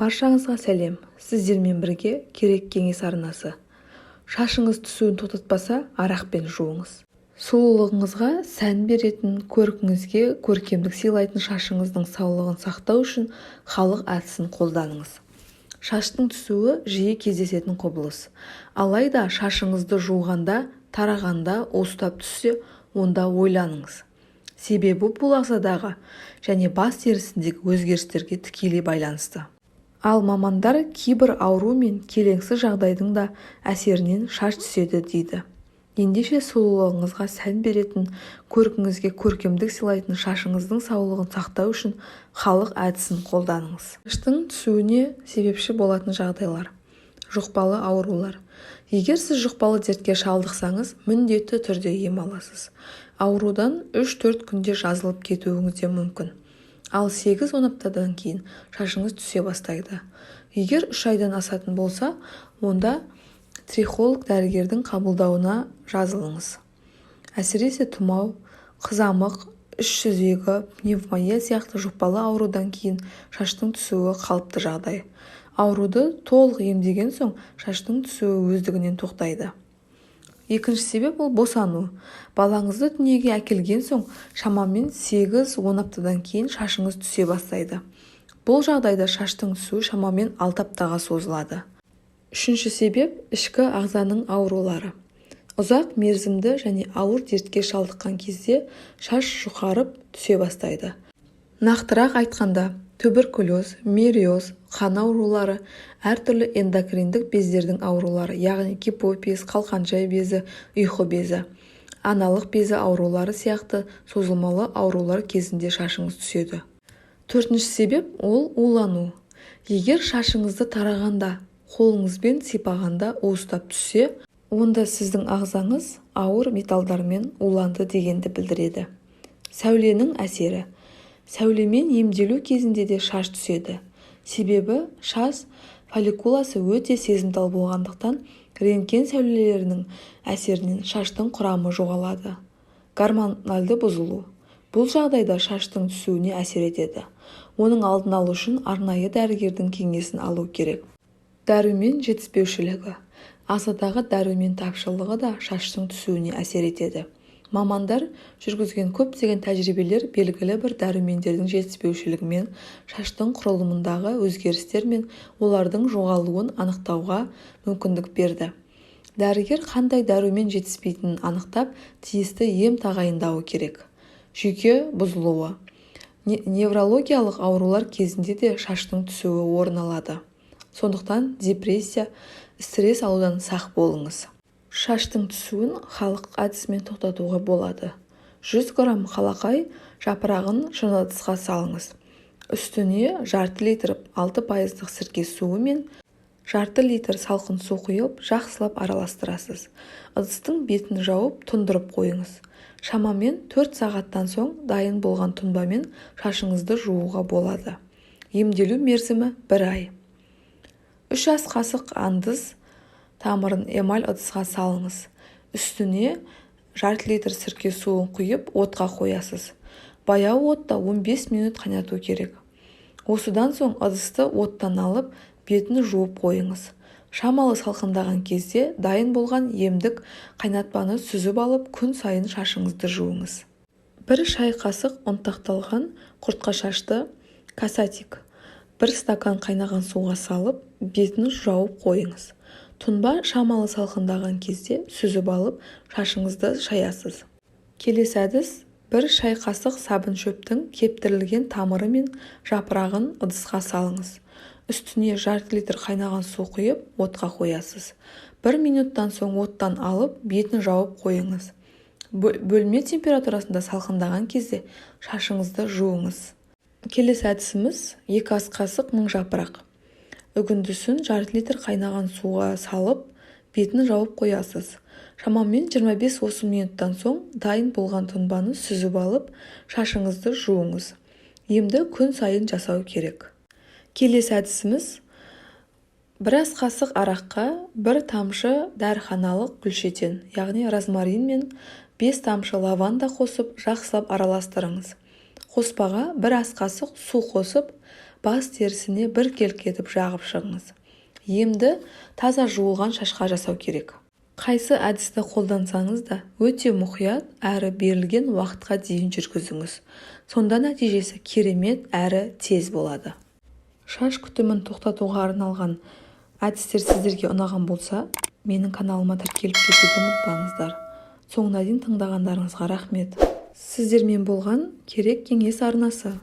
Баршаңызға сәлем! Сіздермен бірге Керек кеңес арнасы. Шашыңыз түсуін тоқтатпаса, арақпен жуыңыз. Сұлулығыңызға сән беретін, көркіңізге көркемдік сыйлайтын шашыңыздың саулығын сақтау үшін халық әдісін қолданыңыз. Шаштың түсуі жиі кездесетін құбылыс. Алайда шашыңызды жуғанда, тарағанда уыстап түссе, онда ойланыңыз. Себебі бұл ағзадағы және бас терісіндегі өзгерістерге тікелей байланысты. Ал мамандар кейбір ауру мен келеңсіз жағдайдың да әсерінен шаш түседі дейді. Ендеше сұлулығыңызға сән беретін, көркіңізге көркемдік сыйлайтын шашыңыздың саулығын сақтау үшін халық әдісін қолданыңыз. Шаштың түсуіне себепші болатын жағдайлар. Жұқпалы аурулар. Егер сіз жұқпалы дертке шалдықсаңыз, міндетті түрде ем аласыз. Аурудан 3-4 күнде жазылып кетуіңіз де мүмкін. Ал 8-10 аптадан кейін шашыңыз түсе бастайды. Егер 3 айдан асатын болса, онда трихолог дәрігердің қабылдауына жазылыңыз. Әсіресе тұмау, қызамық, іш сүзегі, пневмония сияқты жұқпалы аурудан кейін шаштың түсуі қалыпты жағдай. Ауруды толық емдеген соң шаштың түсуі өздігінен тоқтайды. Екінші себеп ол босану. Балаңызды дүниеге әкелген соң шамамен 8-10 аптадан кейін шашыңыз түсе бастайды. Бұл жағдайда шаштың түсуі шамамен 6 аптаға созылады. Үшінші себеп ішкі ағзаның аурулары. Ұзақ мерзімді және ауыр дертке шалдыққан кезде шаш жұқарып түсе бастайды. Нақтырақ айтқанда, туберкулез, мериоз, қан аурулары, әртүрлі эндокриндік бездердің аурулары, яғни гипофиз, қалқанша безі, ұйқы безі, аналық безі аурулары сияқты созылмалы аурулар кезінде шашыңыз түседі. Төртінші себеп ол улану. Егер шашыңызды тарағанда, қолыңызбен сипағанда уыстап түссе, онда сіздің ағзаңыз ауыр металдармен уланды дегенді білдіреді. Сәуленің әсері. Сәулемен емделу кезінде де шаш түседі. Себебі шаш фолликуласы өте сезімтал болғандықтан рентген сәулелерінің әсерінен шаштың құрамы жоғалады. Гормоналды бұзылу. Бұл жағдайда шаштың түсуіне әсер етеді. Оның алдын алу үшін арнайы дәрігердің кеңесін алу керек. Дәрумен жетіспеушілігі. Ағзадағы дәрумен тапшылығы да шаштың түсуіне әсер етеді. Мамандар жүргізген көптеген тәжірибелер белгілі бір дәрумендердің жетіспеушілігімен шаштың құрылымындағы өзгерістер мен олардың жоғалуын анықтауға мүмкіндік берді. Дәрігер қандай дәрумен жетіспейтінін анықтап, тиісті ем тағайындауы керек. Жүйке бұзылуы. Неврологиялық аурулар кезінде де шаштың түсуі орын алады. Сондықтан депрессия, стресс алудан сақ болыңыз. Шаштың түсуін халық әдісімен тоқтатуға болады. 100 грамм қалақай жапырағын шыны ыдысқа салыңыз. Үстіне жарты литр 6% сірке суы мен жарты литр салқын су құйып, жақсылап араластырасыз. Ыдыстың бетін жауып, тұндырып қойыңыз. Шамамен 4 сағаттан соң дайын болған тұнбамен шашыңызды жууға болады. Емделу мерзімі 1 ай. 3 ас қасық андыз тамырын эмаль ыдысқа салыңыз. Үстіне жарты литр сірке суын құйып, отқа қоясыз. Баяу отта 15 минут қайнату керек. Осыдан соң ыдысты оттан алып, бетін жуып қойыңыз. Шамалы салқындаған кезде дайын болған емдік қайнатпаны сүзіп алып, күн сайын шашыңызды жуыңыз. 1 шай қасық ұнтақталған құртқа шашты касатик 1 стакан қайнаған суға салып, бетін жауып қойыңыз. Тұнба шамалы салқындаған кезде сүзіп алып, шашыңызды шаясыз. Келесі әдіс 1 шай қасық сабын шөптің кептірілген тамыры мен жапырағын ыдысқа салыңыз. Үстіне жарты литр қайнаған су құйып, отқа қоясыз. 1 минуттан соң оттан алып, бетін жауып қойыңыз. Бөлме температурасында салқындаған кезде шашыңызды жуыңыз. Келесі әдісіміз 2 ас қасық мың жапырақ. Үгіндісін жарты литр қайнаған суға салып, бетін жауып қоясыз. Шамамен 25-30 минуттан соң дайын болған тұнбаны сүзіп алып, шашыңызды жуыңыз. Емді күн сайын жасау керек. Келесі әдісіміз 1 ас қасық араққа 1 тамшы дәріханалық гүлшетен, яғни розмарин мен 5 тамшы лаванда қосып, жақсылап араластырыңыз. Қоспаға 1 ас қасық су қосып, бас терісіне біркелкі етіп жағып шығыңыз. Емді таза жуылған шашқа жасау керек. Қайсы әдісті қолдансаңыз да, өте мұқият әрі берілген уақытқа дейін жүргізіңіз. Сонда нәтижесі керемет әрі тез болады. Шаш күтімін тоқтатуға арналған әдістер сіздерге ұнаған болса, менің каналыма тіркеліп кетуді ұмытпаңыздар. Соңына дейін тыңдағандарыңызға рахмет. Сіздермен болған Керек кеңес арнасы.